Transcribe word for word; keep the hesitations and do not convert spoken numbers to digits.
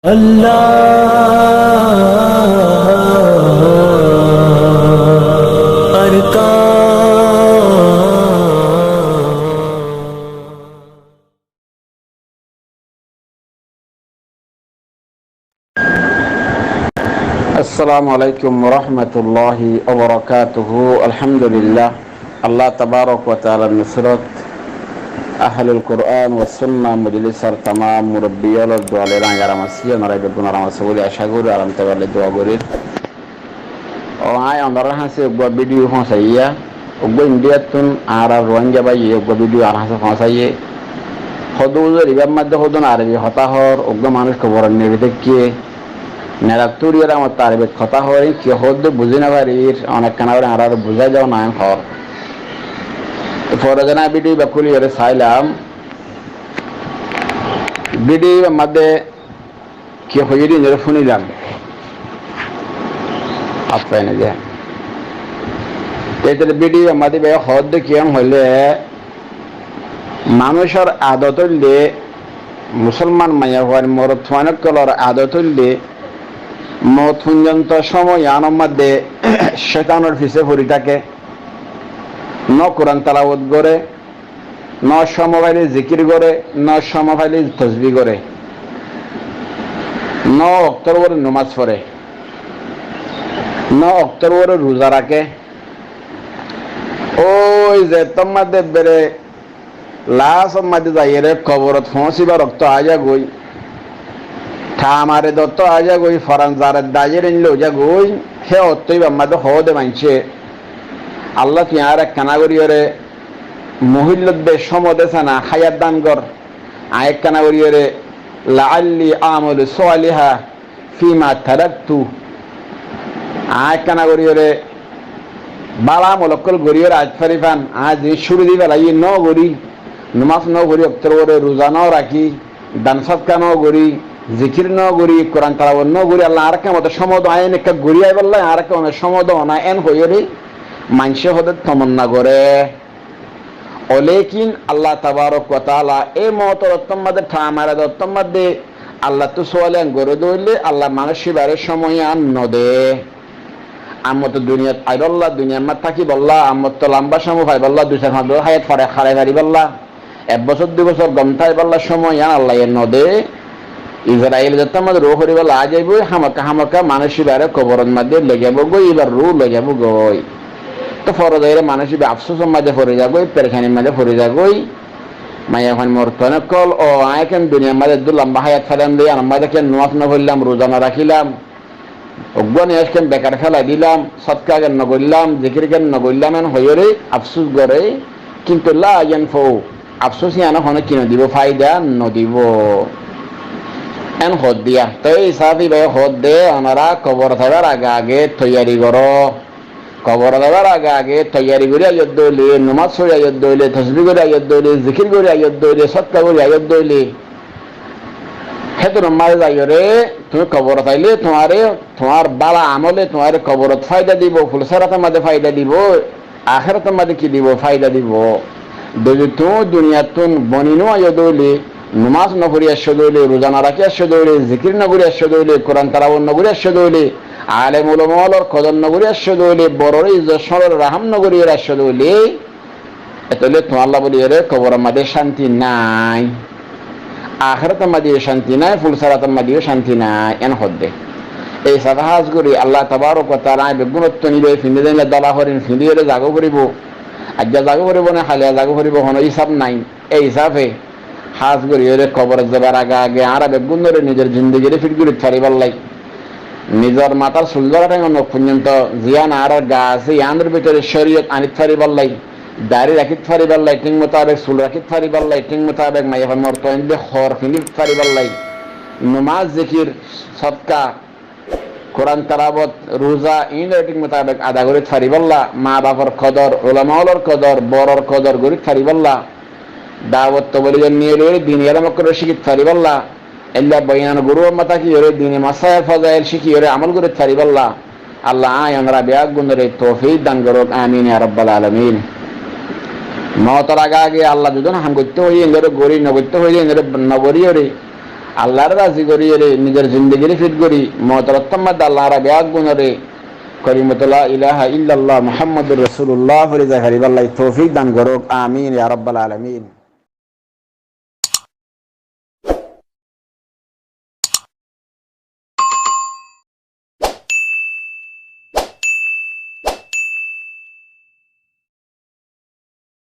اللہ ارکان۔ السلام علیکم ورحمۃ اللہ وبرکاتہ۔ الحمدللہ، اللہ تبارک و تعالیٰ نصرت، اہل القرآن و سنہ مجلسر تمام مربی ólor dua loi añára aram así, onorá beggún aram asó buli acá gorí, aram táibar lai dua gorír. Ó aññí onorár hañsé uggúa video foóñsaiyé, uggúa Indiattún añárar Rohingya báiye uggúa video añár hañsé foóñsaiyé. Hoódde buzór ibár maddé hoódde Arobi hotá hoór, uggúa manúic koborot neri táikke, nerattú uçíyore amottú Arobit hotá hoór, íin ki hoódde buzí nofarír, onekkán abar añáráre buzái doo na, en hoór. Te fore zene aññí video ibá kúliyore sailám, video ibár maddé ki hoiyé de inore fúnilam. Añár fáine de. Te ítara video ibár maddé ibá hoódde ki en hoilé, manúicor adot óilde, musolman maiyafuain morotfuain ókkolor adot óilde, mout foijjonto cómoi yíanor maddé cóitanor fisé fori táke, no Kuran telawot goré, no cómoi faile zikir goré, no cómoi faile tosbí goré, no októr uore nomás foré, no októr uore ruza raké. Ói zettór maddé ebbere lasór maddé zaiyóre koborot foóñsibar októ aái zagói, thaamare de ottó aái zagói, foran zare de aiyóre éinno ói zagói, hé ottó ibár maddé hoóde maincé, Allah tui añáre ekkána goríyore muhíllot de, cómot de sána háyat dan gor, aññí ekkána goríyore لعلي أعمل صالحا فيما تركت. Aññí ekkána goríyore bála amol ókkol goríyore aái fari fán, aññí ziín cúri di félaiyí no gorí, nomás no forí, októr uore ruza no rakí, dan sódka no gorí, zikir no gorí, Kuran telawot no gorí, Allah añáre ekká moto cómot do, aññí en ekká gorí aibálla añáre ekká one cómot do na, en hoiyóre maincé hoóde tomanna goré. Olekin Allah tabarak wa taala e mootor ottór maddé, thaamare de ottór maddé Allattú suwal yián goré de óile Allah manúic ibáre cómoi yián no de. Ar moto duniyat aibálla, duniyar maddé tákibálla, ar moto lamba cómoi faibálla, dui sair fañs bosór háyat fore hárai faribálla, ek bosór dui bosór gom táibálla cómoi yián Allaye no de. Izrail zettór maddé ruú foribálla aái zaibói, hámaka hámaka manúic ibáre koboror maddé loi zaibói, ibár ruú loi zaibói. Te fore zaiyóre manúic ibá afsúsor maddé fori zagói, perecanir maddé fori zagói. Maiyafuain morotfuain ókkol, ó aññí ekkán duniyar maddé eddúr lamba háyat failam de, yíanor maddé ki nomás no forillam, ruza no rakílam, uggúa niyas ken bekar félai dilam, sódka ken no goillám, zikir ken no goillám, en hoiyóre afsús goré, kintu لا ينفع, afsús yíane honó ki no dibó, faida no dibó. En hoódde yá. Toi e hísafe ibáye hoódde, onorá kobor táibar age age toiyari goró. Kobor táibar age age toiyari gorí aiyódde óile, nomás forí aiyódde óile, tosbí gorí aiyódde óile, zikir gorí aiyódde óile, sódka gorí aiyódde óile, hétunor maze zaiyóre tuñí kobor táile tuáñre, tuáñr bála amole tuáñre koborot faida dibó, fulsirator maze faida dibó, akérator maze ki dibó? Faida dibó. Zodi tuñí duniyattún boni no aiyó de óile, nomás no forí aiccó de óile, ruza no rakí aiccó de óile, zikir no gorí aiccó de óile, Kuran telawot no gorí aiccó de óile, alem ulama ólor kodor no gorí aiccó de óile, boror izzot cóñlor rahám no gorí aiccó de óile, Etólle tuáñlla bóli ere koboror maze cánti nái, akérator maze cánti nái, fulsirator maze cánti nái, en hoódde. Ei hísafe hás gorí Allah tabarak wa taala añí beggúnottún íba findé de dóla horin findí ere zagó foribó, aijja zagó foribó né, háliya zagó foribó, honó hísab nái. Ei hísafe hás gorí ere koborot zaibar age age añára beggúnore nizor zindigire fit gorit faribálla, nizor matár sul dóra théngor nok foijjonto ziyán añárar gaa asé, yíanor bútore córiyot anit faribálla, dari rakít faribálla, thík mutabek sul rakít faribálla, thík mutabek maiyafuain morotfuainde hoor findít faribálla, nomás, zikir, sódka, Kuran telawot, ruza, iínoré thík mutabek ada gorít faribálla, maa bafor kodor, ulama ólor kodor, boror kodor gorít faribálla, dawot toblígor niye loiyóre dini elóm ókkol cíkit faribálla, eilla boyan gurúfor maze tákiyóre dini masáil fozail cíkiyóre amól gorít faribálla, Allah aññí onorá beggúnore toufik dan gorouk. Amin ya rabbal alamin. Mootor age age Allah zodi ham goitté hoiyé, endóre gorí, no goitté hoiyé, endóre no goríyore, Allaré razi goríyeré nizor zindigiré fit gorí, moutor ottó mazé Allar añára beggúnoré kalimat la ilaha illallah Muhammadur Rasulullah fori zai faribálla toufik dan gorouk. Amin ya rabbal alamin.